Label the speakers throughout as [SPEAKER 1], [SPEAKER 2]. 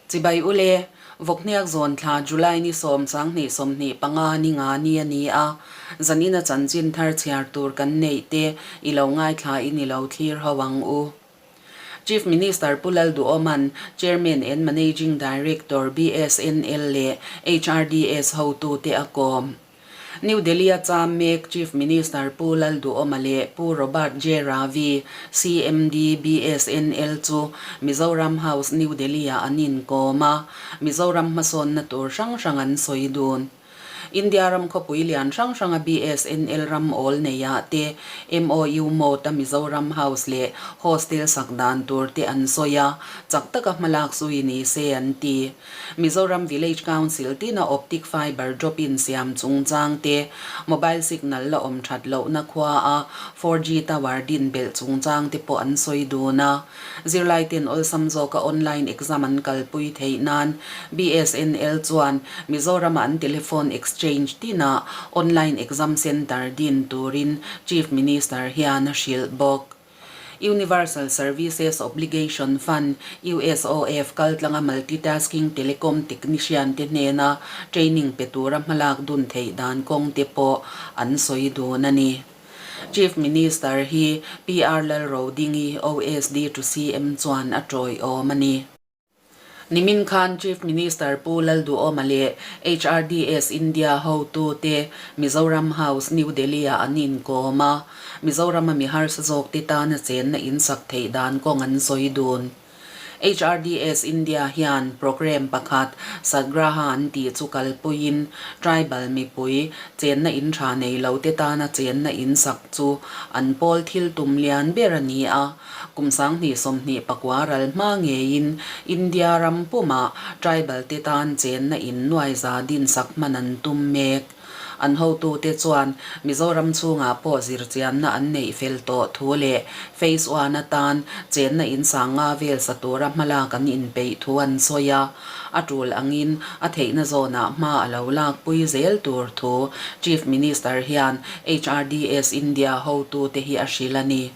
[SPEAKER 1] Chibai ule, Vawkhniak zawn thla July ni 10 25 ni nga ni a ni a, zanina chanchin thar chhiar tur kan neih te i lo ngaithla in i lo thlir ho ang u. Chief Minister Pu Lalduhoma'n Chairman and Managing Director BSNL leh HRDS hotute a kawm. New Delhi-a cham mek Chief Minister Pu Lalduhoma leh Pu Robert J. Ravi, CMD, BSNL chu Mizoram House, New Delhi-ah an inkawm a, Mizoram hmasawnna tur hrang hrang an sawi dun. India ram khawpui lian hrang hranga BSNL ram awl neiah te MOU mode-a Mizoram House leh Hostel sak dan tur te an sawi a, chak taka hmalak zui ni se an ti. Mizoram Village Council tina optic fibre drop-in siam chungchang te, mobile signal la awm that lohna khua a 4G tower din belh chungchang te pawh an sawi dun a. Zirlai ten awlsam zawka online exam an kalpui theih nan BSNL chuan Mizorama an telephone exchange tinah online exam centre din turin Chief Minister hian a hrilh bawk. Universal Services Obligation Fund, USOF, kaltlanga multitasking telecom technician te hnena training pe tura hmalak dun theih dan kawng te pawh an sawi dun a ni. Chief Minister hi PR Lalrodingi, OSD to CM chuan a tawiawm a ni. Nimin khan Chief Minister Pu Lalduhoma leh HRDS India hotute Mizoram House, New Delhi-ah an inkawm a, Mizorama mi harsa zawkte tana chenna in sak theih dan kawng an sawi dun. HRDS India hian programme pakhat Satgraha an tih chu kalpuiin tribal mipui chenna in tha nei lote tana chenna in sak chu an pawl thil tum lian ber a ni a. Kum 2029 ral hma ngeiin India ram pumah tribal te tan chenna in nuaiza din sak hman an tum mek. An hotute chuan Mizoram chhungah pawh zirchianna an neih fel tawh thu leh Phase One atan chenna in sanga vel sa tura hmalak an inpeih thu an sawi a, a tul angin a theihna zawnah hma a lo lakpui zel tur thu Chief Minister hian HRDS India hotute hi a hrilh a ni.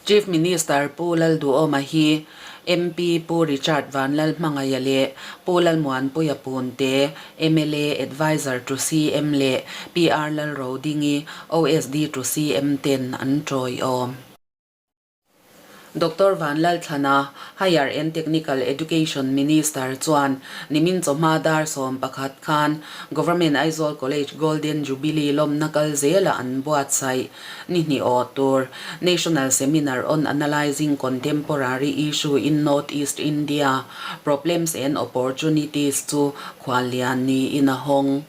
[SPEAKER 1] Chief Minister Pu Lalduhoma hi MP Pu Richard Vanlalhmangaia leh Pu Lalmuanpuia Punte, mla Adviser to CM leh PR Lalrodingi, OSD to CM ten an tawiawm. Doctor Vanlalthlana, Higher and Technical Education Minister chuan nimin chawhma dar 11 khan Government Aizawl College Golden Jubilee lawmna kal zela an buatsaih. Ni hnih aw tur, National Seminar on Analysing Contemporary Issue in North East India, Problems and Opportunities chu khuallian niin a hawng.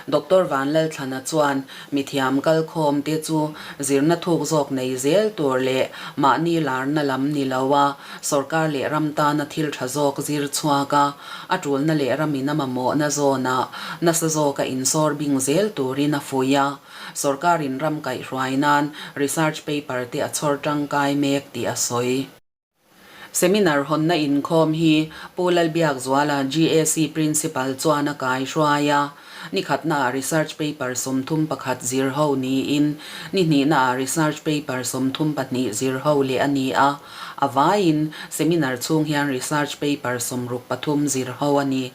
[SPEAKER 1] Doctor Vanlalthlana chuan mithiam kalkhawm te chu zirna thuk zawk nei zel tur leh mahni larna lam ni lo a, sawrkar leh ram tana thil tha zawk zir chhuak a, a tulna leh ramin a mamawhna zawnah nasa zawka insawr bing zel turin a fuih a. Sorkarin ram kaihhruai nan research paper te a chhawr tangkai mek tih a sawi. Seminar hawnna inkhawm hi Pu Lalbiakzuala, GAC Principal chuan a kaihruai a. Ni khatnaah research paper 31 zir ho niin, ni hnihnaah research paper 32 zir ho leh a ni a. A vaiin seminar chhung hian research paper 63 zir ho a ni.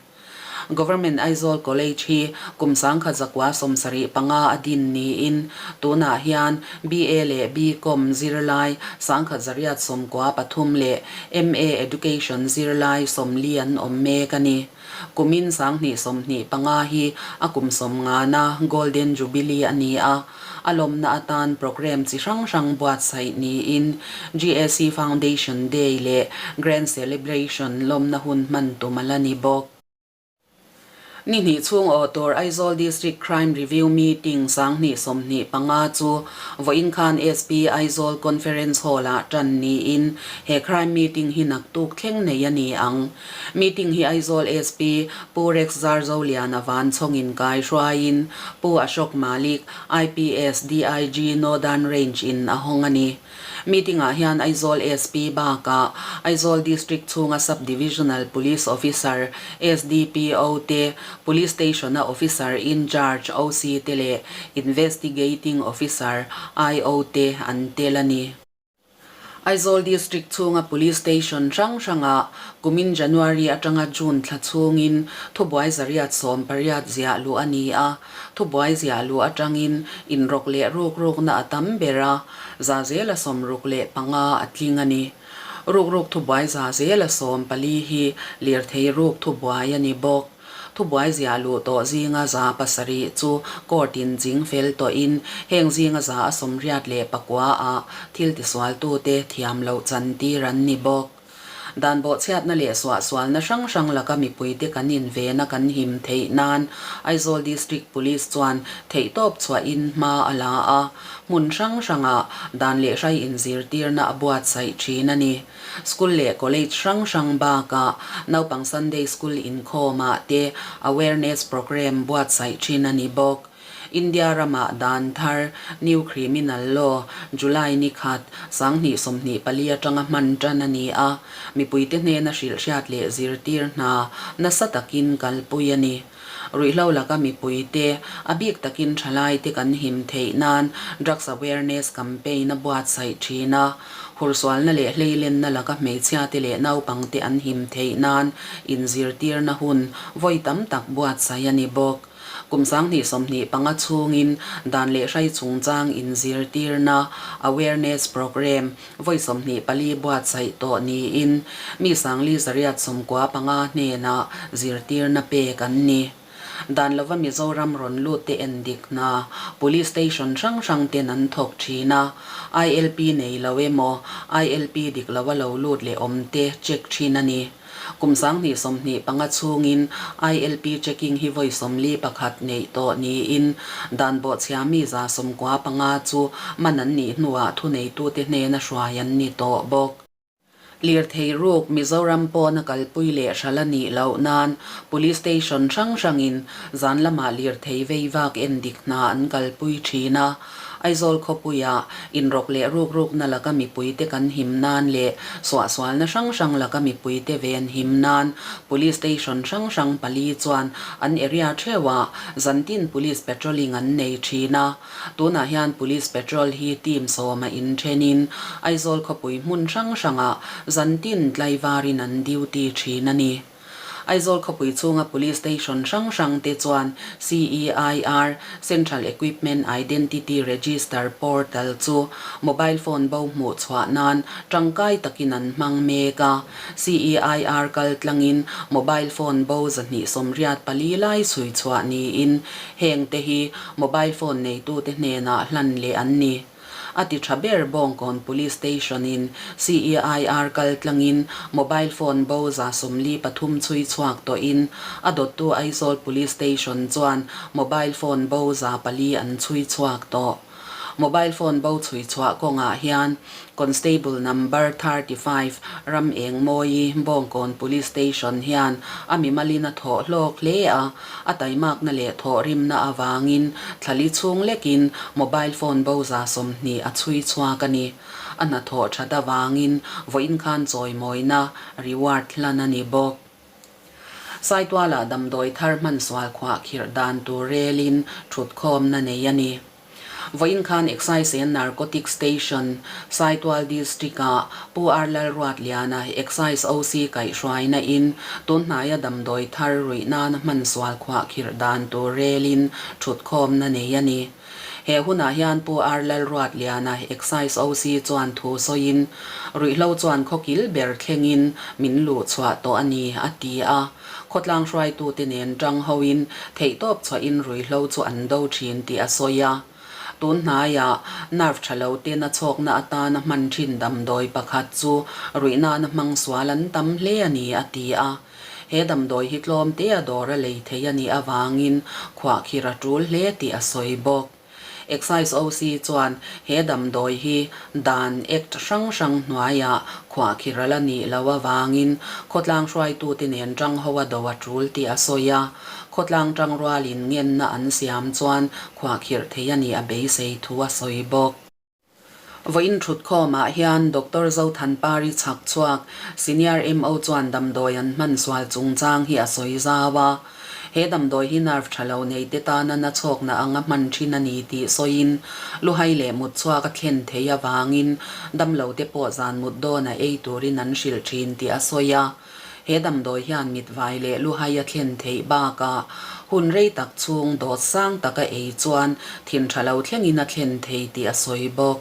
[SPEAKER 1] Government Aizawl College hi kum 1975 a din niin tunah hian BA leh BCom zirlai 1193 leh MA Education zirlai 40 an awm mek a ni. Kumin 2025 hi a kum 50na Golden Jubilee a ni a, a lawmna atan programme chi hrang hrang buatsaih niin GAC Foundation Day leh Grand Celebration lawmna hun hman tum a la ni bawk. Ni hnih chhung aw tur Aizawl District Crime Review Meeting 2025 chu vawiin khan SP Aizawl Conference Hall-ah tan niin he crime meeting hi naktuk thleng nei a ni ang. Meeting hi Aizawl SP Pu Rex Zarzoliana van chhawngin kai hruaiin Pu Ashok Malik, IPS, DIG, Northern Range in a hawng a ni. Meeting-ah hian Aizawl SP bakah Aizawl District chhunga Sub Divisional Police Officer, SDPO, te, Police Station-a Officer in Charge, OC, te leh Investigating Officer, IO, te an tel a ni. Aizawl District chhunga Police Station hrang hrangah kumin January atanga June thla chhungin thubuai zariat 18 ziah luh a ni a, thubuai ziah luh atangin inrawk leh ruk rukna a tam ber a, za zela 65 a tling a ni. Ruk ruk thubuai za zela 14 hi lirthei ruk thubuai a ni bawk. Thubuai ziah luh tawh zinga 700 chu court in ching fel tawhin heng zinga 89 ah thil tisualtute thiam loh chantir an ni bawk. Dan bawhchhiatna leh suahsualna hrang hrang laka mipuite kan invena kan him theih nan Aizawl District Police chuan theihtawp chhuahin hma a la a, hmun hrang hrangah dan leh hrai inzirtirna a buatsaih thin a ni. School leh college hrang hrang bakah naupang Sunday School inkhawmah te awareness programme buatsaih thin a ni bawk. India ramah dan thar, New Criminal Law, July ni khat, 2024 atanga hman tan a ni a, mipuite hnena hrilhhriat leh zirtir hna nasa takin kalpui a ni. Ruihhlo laka mipuite, a bik takin thalaite kan him theih nan Drugs Awareness Campaign a buatsaih thin a. Hursualna leh hleilenna laka hmeichhiate leh naupangte an him theih nan inzirtirna hun vawi tam tak buatsaih a ni bawk. Kum 2025 chhungin dan leh hrai chungchang inzirtirna, awareness programme, vawi 24 buatsaih tawh niin mi 495 hnenah zirtirna pek an ni. Dan lova Mizoram rawn lut te en dik hna Police Station hrang hrang ten an thawk thin a, ILP nei lo emaw ILP dik lova lo lut leh awm te check thin a ni. Kum 2025 chhungin ILP checking hi vawi 41 neih tawh niin dan bawhchhia mi 95 chu man an nih hnuah thuneitute hnena hruai an ni tawh bawk. Lirthei ruk Mizoram pawna kalpui leh hral a nih loh nan Police Station hrang hrangin zan lamah lirthei vei vak en dik hna an kalpui thin a. Aizawl khawpuiah inrawk leh ruk rukna laka mipuite kan him nan leh suahsualna hrang hrang laka mipuite ven him nan Police Station hrang hrang pali chuan an area theuhah zantin Police Patrolling an nei thin a. Tunah hian Police Patrol hi team sawma inthenin Aizawl khawpui hmun hrang hrangah zantin tlaivarin an duty thin a ni. Aizawl khawpui chhunga Police Station hrang hrang te chuan CEIR, Central Equipment Identity Register, portal chu mobile phone bo hmuh chhuah nan tangkai takin an hmang mek a. CEIR kal tlangin mobile phone bo 284 lai chhui chhuah niin Heng te hi mobile phone neitute hnenah hlan leh an ni. A ti tha ber Bawngkawn Police Station in CEIR kal tlangin mobile phone bo 43 chhui chhuak tawhin a dawttu Aizawl Police Station chuan mobile phone bo 400 an chhui chhuak tawh. Mobile phone bo chhui chhuah kawngah hian Constable number 35 ram eng mawi Bawngkawn Police Station hian a mimalin a thawh hlawk hle a, a taimakna leh thawhrimna avangin thlali chhung lekin mobile phone bo 20 a chhui chhuak a ni. A hnathawh that avangin vawiin khan chawimawina reward hlan a ni bawk. Saitualah damdawi thar hman sual khuah khirh dan tur relin thutkhawmna nei a ni. Vawiin khan Excise and Narcotics Station, Saitual District-ah Pu R Lalruatliana, Excise OC kaihhruaina in tunhnaia damdawi thar ruih nana hman sual khuah khirh dan tur relin thutkhawmna nei a ni. He hunah hian Pu R Lalruatliana, Excise OC chuan thu sawiin, Ruihhlo chuan khawkil ber thlengin min luh chhuah tawh a ni, a ti a. Khawtlang hruaitute nen tang hoin theihtawp chhuahin ruihhlo chu an do thin tih a sawi a. Tun hnaiah nerve tha lo ten a chhawkna atana hman thin damdawi pakhat chu ruih nana hmang sual an tam hle a ni, a ti a. He damdawi hi tlawm te a dawr a lei thei a nih avangin khuahkhir a tul hle tih a sawi bawk. Excise OC chuan he damdawi hi dan, Act, hrang hrang hnuaiah khuahkhir a la nih loh avangin khawtlang hruaitute nen tang ho a do a tul tih a sawi a. Khawtlang tangrualin ngenna an siam chuan khuahkhirh thei a nih a beisei thu a sawi bawk. Vawiin thutkhawmah hian Doctor Zothanpari chhak chhuak Senior MO chuan damdawi an hman sual chungchang hi a sawi zau a. He damdawi hi nerve tha lo nei te tana na chhawkna anga hman thin a ni tih sawiin luhai leh mut chhuak a thlen theih avangin damlo te pawh zan mut dawn a ei turin an hrilh thin tih a sawi a. He damdawi hian mitvai leh luhai a thlen theih bakah hun rei tak chhung dawt sang taka ei chuan thin tha lo thlengin a thlen thei tih a sawi bawk.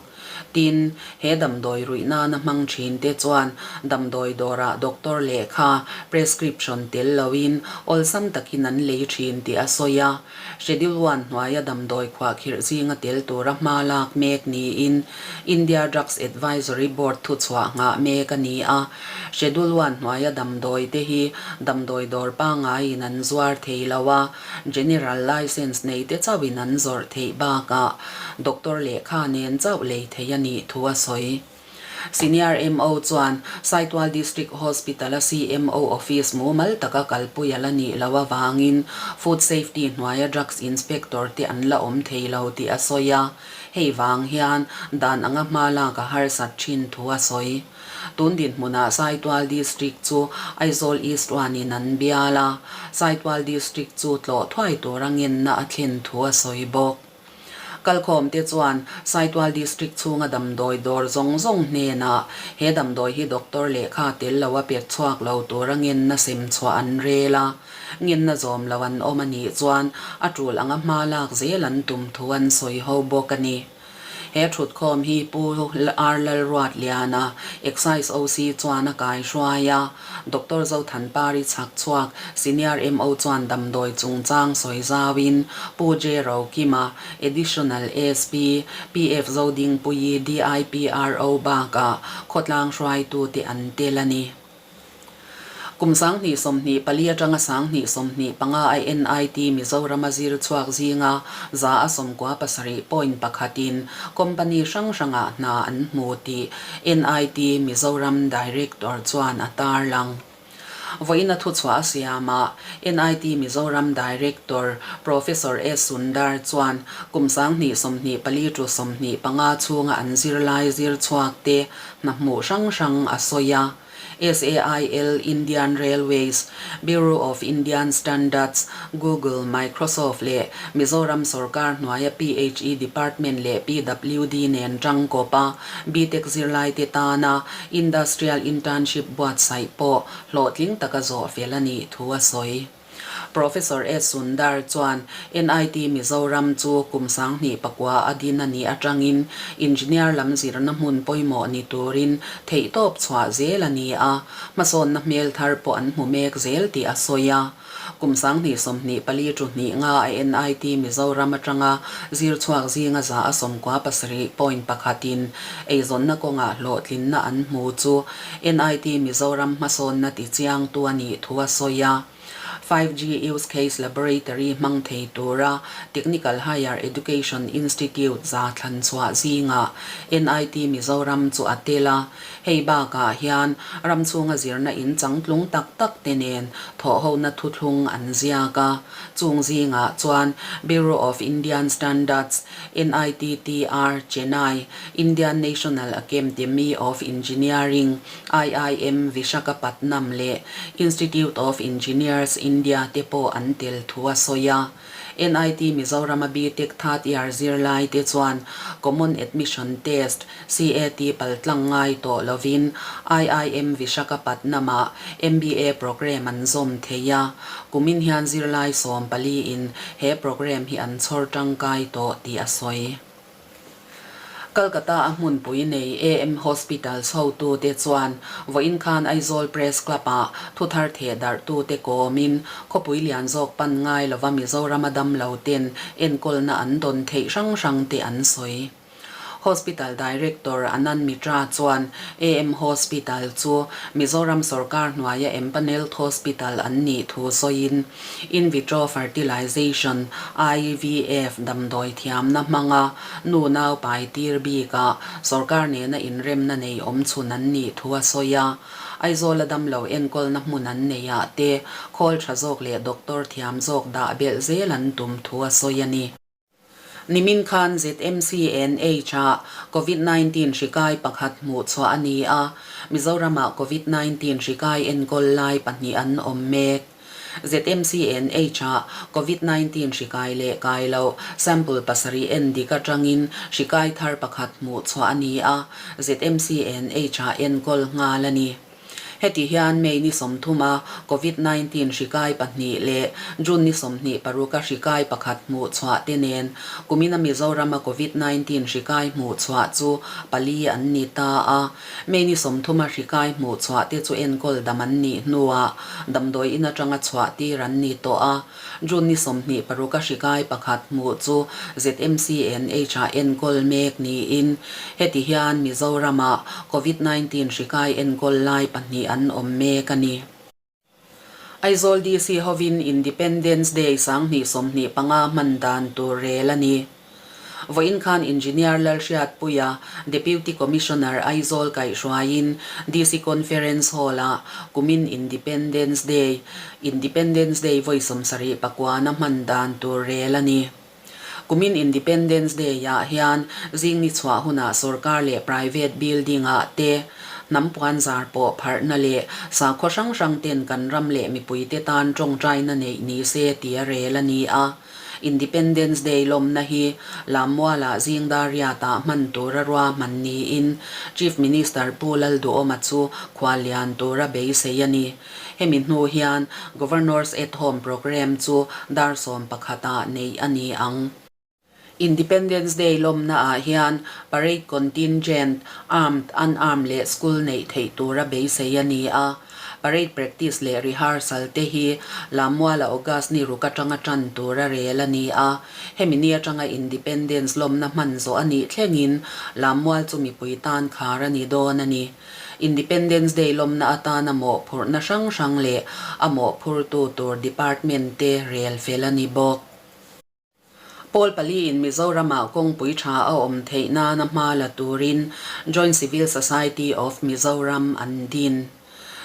[SPEAKER 1] Tin, he damdawi ruih nana hmang thin te chuan damdawi dawrah doctor lehkha, prescription, tel loin awlsam takin an lei thin tih a sawi a. Schedule One hnuaia damdawi khuahkhirh zinga tel tura hma lak mek niin India Drugs Advisory Board thuchhuah nghah mek a ni a. Schedule One hnuaia damdawi te hi damdawi dawr pangaiin an zuar thei lo a, General Licence nei te chauhin an zawrh theih bakah Doctor lehkha nen chauh lei theih a nih thu a sawi. Senior MO chuan Saitual District Hospital-a CMO Office mumal taka kalpui a la nih loh avangin Food Safety hnuaia Drugs Inspector te an la awm thei lo tih a sawi a, hei vang hian dan anga hma lak a harsat thin thu a sawi. Tun dinhmunah Saitual District chu Aizawl East One-in an bial a, Saitual District chu tlawh thuai tura ngenna a thlen thu a sawi bawk. Kalkhawmte chuan Saitual District chhunga damdawi dawr zawng zawng hnenah he damdawi hi doctor lehkha tel lo a pek chhuak lo tura ngenna sem chhuah an rel a, ngenna zawm lo an awm a nih chuan a tul anga hma lak zel an tum thu an sawi ho bawk a ni. He thutkhawm hi Pu R Lalruatliana, Excise OC chuan a kaihruai a, Doctor Zothanpari chhakchhuak, Senior MO chuan damdawi chungchang sawi zauin Pu J Rokima, Additional SP, PF Zodingpuii, DIPRO bakah khawtlang hruaitute an tel a ni. Kum 2024 atanga 2025 a NIT Mizoram a zir chhuak zinga 97 point pakhatin company hrang hrangah hna an hmu tih NIT Mizoram Director chuan a tarlang. Vawiin a thuchhuah a siamah NIT Mizoram Director Professor S Sundar chuan kum 2024 to 25 chhunga an zirlai zir chhuak te hna hmuh hrang hrang a sawi a. SAIL, Indian Railways, Bureau of Indian Standards, Google, Microsoft leh Mizoram sorkar hnuaia PHE Department leh PWD nen tangkawp a, BTech zirlaite tana Industrial Internship buatsaih pawh hlawhtling taka zawh fel a nih thu a sawi. Professor S. Sundar chuan NIT Mizoram chu kum 2009 a din a nih atangin engineer lam zirna hmun pawimawh ni turin theihtawp chhuah zel a ni a, hmasawnna hmel thar pawh an hmu mek zel tih a sawi a. Kum 2024 chu hnih nga a NIT Mizoram atanga zir chhuak zinga 97 point pakhatin eizawnna kawngah hlawhtlinna an hmu chu NIT Mizoram hmasawnna tichiangtu a nih thu a sawi a. 5G Use Case Laboratory hmang thei tura Technical Higher Education Institute za thlan chhuah zingah NIT Mizoram chu a tel a. Hei bakah hian ram chhunga zirna in changtlung tak tak te nen thawhhona thuthlung an ziak a. Chung zingah chuan Bureau of Indian Standards, NITTR, Chennai, Indian National Acamdemy of Engineering, IIM Vishakhapatnam leh Institute of Engineers India te pawh an tel thu a sawi a. NIT Mizoram-a BTech third year zirlai te chuan Common Admission Test, CAT, paltlang ngai tawh lovin IIM Vishakhapatnam-ah MBA programme an zawm thei a. Kumin hian zirlai 14 in he programme hi an chhawr tangkai tawh tih a sawi. Calcutta a hmunpui nei AM Hospitals hotute chuan vawiin khan Aizawl Press Club-ah thuthar theh darhtute kawmin khawpui lian zawk pan ngai lova Mizoram a damlo ten enkawlna an dawn theih hrang hrang te an sawi. Hospital Director Anand Mitra chuan AM Hospital chu Mizoram sorkar hnuaia empanelled hospital an nih thu sawiin In vitro fertilization, IVF, damdawi thiamna hmanga nu nau pai tir bikah sorkar nena inremna nei awm chhun an nih thu a sawi a. Aizawla damlo enkawlna hmun an neihah te khawl tha zawk leh doctor thiam zawk dah belh zel an tum thu a sawi a ni. Nimin khan ZMCNH-ah Covid 19 hri kai pakhat hmuh chhuah a ni a, Mizoram-ah Covid 19 hri kai enkawl lai pahnih an awm mek. ZMCNH-ah Covid 19 hri kai leh kai loh sample pasarih en dik atangin hri kai thar pakhat hmuh chhuah a ni a, ZMCNH-ah enkawl nghal a ni. Heti hian May ni 30 a Covid 19 hri kai pahnih leh June ni 26 a hri kai pakhat hmuh chhuah te nen kumina Mizorama Covid 19 hri kai hmuh chhuah chu pali an ni ta a. May ni 30 a hri kai hmuh chhuah te chu enkawl dam an nih hnuah damdawi in atanga chhuah tir an ni tawh a. June ni 26 a hri kai pakhat hmuh chu ZMCNH-ah enkawl mek niin heti hian Mizoramah Covid 19 hri kai enkawl lai pahnih an awm mek a ni. Aizawl DC hovin Independence Day 2025 hman dan tur rel a ni. Vawiin khan Engineer Lalhriatpuia, Deputy Commissioner Aizawl kaihhruaiin DC Conference Hall-ah kumin Independence Day, Independence Day vawi 70 pakuana hman dan tur rel a ni. Kumin Independence Day-ah hian zing ni chhuah hunah sorkar leh private building-ah te hnam puan zar pawh pharhna leh sakhaw hrang hrang ten kan ram leh mipuite tan tawngtaina neih ni se tia rel a ni a. Independence Day lawmna hi Lammualah zing dar riatah hman tura ruahman niin Chief Minister Pu Lalduhoma chu khuallian tura beisei a ni. Hemi hnu hian Governors at Home programme chu dar 11 ah neih a ni ang. Independence Day lawmna ah hian parade contingent, armed, unarmed leh school neih theih tura beisei a ni a. Parade practice leh rehearsal te hi Lammuala August ni ruk atanga tan tura rel a ni a. Hemi ni atanga Independence lawmna hman zawh a nih thlengin Lammual chu mipui tan khar a ni dawn a ni. Independence Day lawmna atana mawhphurhna hrang hrang leh a mawhphurtu tur department te rel fel a ni bawk. Pawl pali in Mizoramah kawngpui tha a awm theih nana hma la turin Joint Civil Society of Mizoram an din.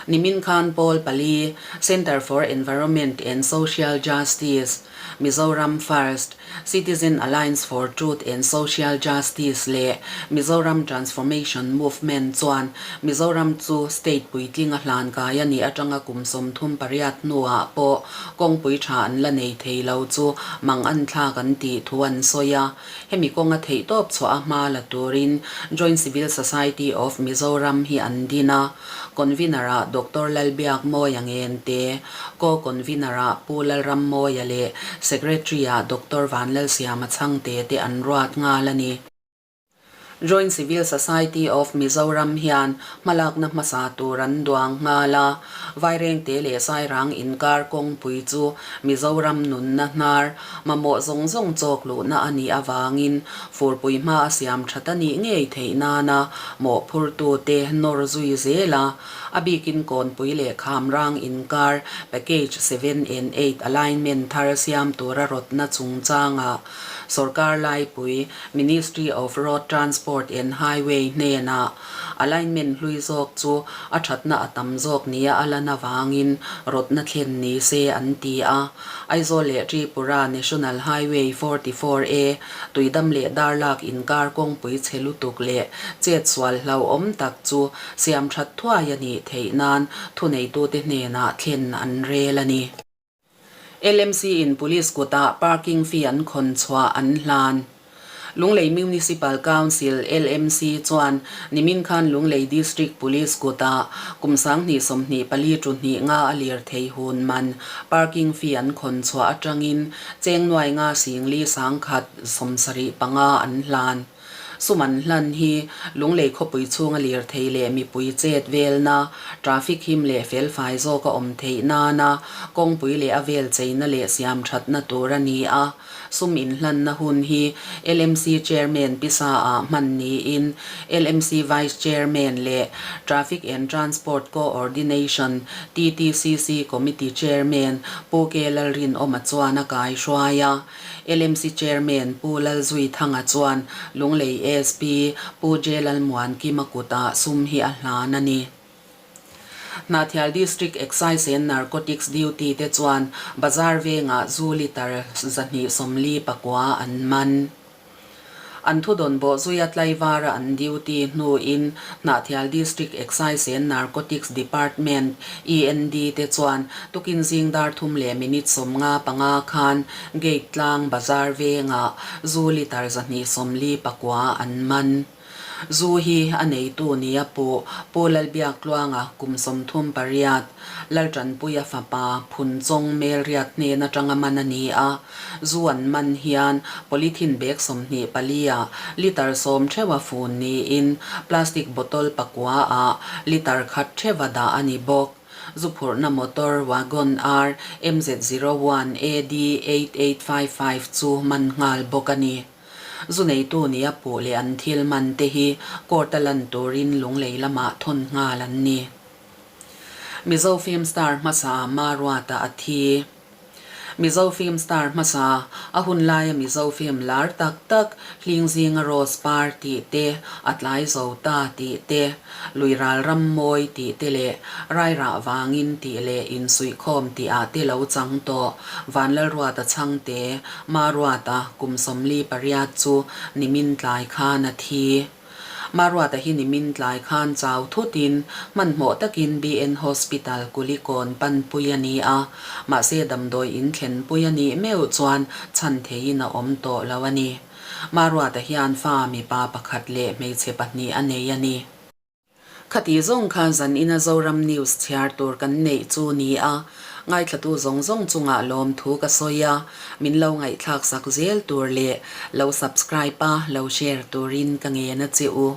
[SPEAKER 1] Nimin khan pawl pali Centre for Environment and Social Justice, Mizoram First, Citizen Alliance for Truth and Social Justice leh Mizoram Transformation Movement chuan Mizoram chu state puitling a hlan kai a nih atanga kum 38 hnuah pawh kawngpui tha an la nei thei lo chu mang an thlak an tih thu an sawi a. Hemi kawnga theihtawp chhuah a hma la turin Joint Civil Society of Mizoram hi an din a. Convener-ah Doctor Lalbiakmawia Ngente, Co-Convener-ah Pu Lalrammawia leh Secretary-ah Doctor Vanlalsiama Chhangte te an ruat nghal a ni. Joint Civil Society of Mizoram hian hmalakna hmasa tur an duang nghal a, Vairengte leh Sairang inkar kawngpui chu Mizoram nunna hnar mamawh zawng zawng chawk luhna a nih avangin furpui hma a siam that a nih ngei theih nana mawhphurtute nawr zui zel a, a bikin Kawnpui leh Khamrang inkar Package seven and eight alignment thar siam tura rawtna chungchangah Sorkar laipui Ministry of Road Transport and Highway hnenah alignment hlui zawk chu a thatna a tam zawk nia a lan avangin rawtna thlen ni se an ti a. Aizawl leh Tripura National Highway 44 A tuidam leh darlak inkar kawngpui chhe lutuk leh chet sual hlauhawm tak chu siam that thuai a nih theih nan thuneitute hnenah thlen an rel a ni. LMC in Police kutah parking fee an khawn chhuah an hlan. Lunglei Municipal Council, LMC, chuan nimin khan Lunglei District Police kutah kum 2024 tu hnih nga a lir thei hun man parking fee an khawn chhuah atangin cheng nuai nga singli 175 an hlan. Sum an hlan hi Lunglei khawpui chhunga lir thei leh mipui chet velna, traffic him leh felfai zawk a awm theih nana kawngpui leh a vel cheina leh siam thatna tur a ni a. Sum inhlanna hun hi LMC Chairman pisa-ah hman niin LMC Vice Chairman leh Traffic and Transport Co-ordination, TTCC, Committee Chairman Pu K Lalrinawma chuan a kaihruai a. LMC Chairman Pu Lalzuithanga chuan Lunglei SP Pu J Lalmuankima kutah sum hi a hlan a ni. Hnahthial District Excise and Narcotics Duty te chuan bazar vengah zu litre 249 an man. An thudawn bawhzuia tlaivara an duty hnuin Hnahthial District Excise and Narcotics Department, END, te chuan tukin zing dar thum leh minute 55 khan Gate tlang bazar vengah zu litre 249 an man. Zu hi a neitu nia puh Pu Lalbiaktluanga kum 38, Laltanpuia fapa Phunchawng Melriat hnen atanga man a ni a. Zu an man hian polythene bag 24 ah litre 10 theuha fun niin plastic bottle pakua ah litre khat theuha dah a ni bawk. Zu phurhna motor Wagon R MZ 01 AD 8855 chu man nghal bawk a ni. Zu neitu nia puh leh an thil man te hi court a lan turin Lunglei lamah thawn nghal an ni. Mizo film star hmasa Maruata a thi. Mizo film star hmasa, a hun laia Mizo film lar tak tak, Hling zinga Rose par tih te, A tlai zo ta tih te, Lui ral ram mawi tih te leh Rairah vangin tih leh Insuihkhawm tih ah te lo chang tawh Vanlalruata chhangte, Maruata, kum 48 chu nimin tlai khan a thi. Maruata hi nimin tlai khan chau thutin hmanhmawh takin BN Hospital Kulikawn panpui a ni a, mahse damdawi in thlenpui a nih meuh chuan chhan theiin a awm tawh lo a ni. Maruata hian fa mipa pakhat leh hmeichhe pahnih a nei a ni. Khati zawng kha zan ina Zoram News chhiar tur kan neih chu ni a, ngaithlatu zawng zawng chungah lawmthu ka sawi a, min lo ngaihthlak sak zel tur leh lo subscribe a lo share turin ka ngen a che u.